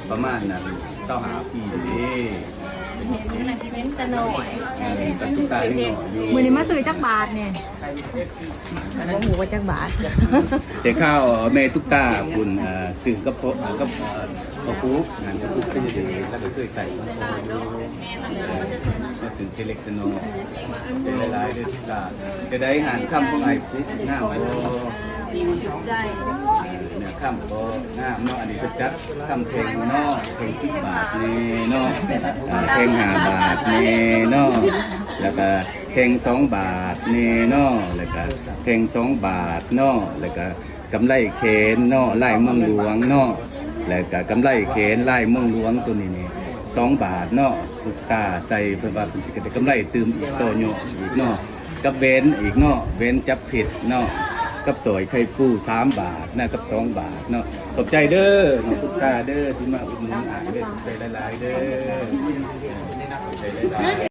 ປະມານນັ້ນຊາວຫ້າປີເດ້ ເຫັນ ເຫັນແຕ່ນ້ອຍ ເອີ ຕອນຕຸກຕາຍັງນ້ອຍຢູ່. ມື້ນີ້ມາຊື້ຈັກບາດນີ້? ບໍ່ຮູ້ວ່າຈັກບາດ. ແຕ່ຂ່າວແມ່ຕຸກຕາພຸ້ນ ເອີ ຊື້ກັບພໍ່ ກັບ ເອີ ພໍ່ປູ່ ງານພໍ່ປູ່ຊື້ເດ້ ລາວກໍເຄີຍໃຊ້ມາກ່ອນຢູ່ ມາຊື້ເລັກໆ ນ້ອຍໆ ເປັນຫຼາຍໆເດີຕຸກຕາ. ຈະໄດ້ງານຄຳຂອງອ້າຍ ງາມບໍ່? ເນື້ອຄຳກໍງາມເນາະ. ອັນນີ້ເພິ່ນຈັດຄຳແທ່ງເນາະ ແທ່ງສິບບາດແດ່ເນາະ ອ່າ ແທ່ງຫ້າບາດແດ່ເນາະ ແລ້ວກະແທ່ງສອງບາດແດ່ເນາະ ແລ້ວກະແທ່ງສອງບາດເນາະ ແລ້ວກະກຳໄລແຂນເນາະ ລາຍເມືອງຫຼວງເນາະ ແລ້ວກະກຳໄລແຂນລາຍເມືອງຫຼວງ ໂຕນີ້ນີ້ສອງບາດເນາະ. ຕຸກຕາໃສ່ ເພິ່ນວ່າເພິ່ນຊິໄດ້ກຳໄລຕື່ມອີກ ຕໍ່ຍອດອີກເນາະ. ກັບແຫວນອີກເນາະ ແຫວນຈັບເພັດເນາະ ກັບສ້ອຍໄຂ່ປູສາມບາດນະ ກັບສອງບາດເນາະ. ຂອບໃຈເດີນ້ອງຕຸກຕາເດີ ທີ່ມາອຸດໜູນອ້າຍເດີ ຂອບໃຈຫຼາຍໆເດີ ຂອບໃຈຫຼາຍໆ.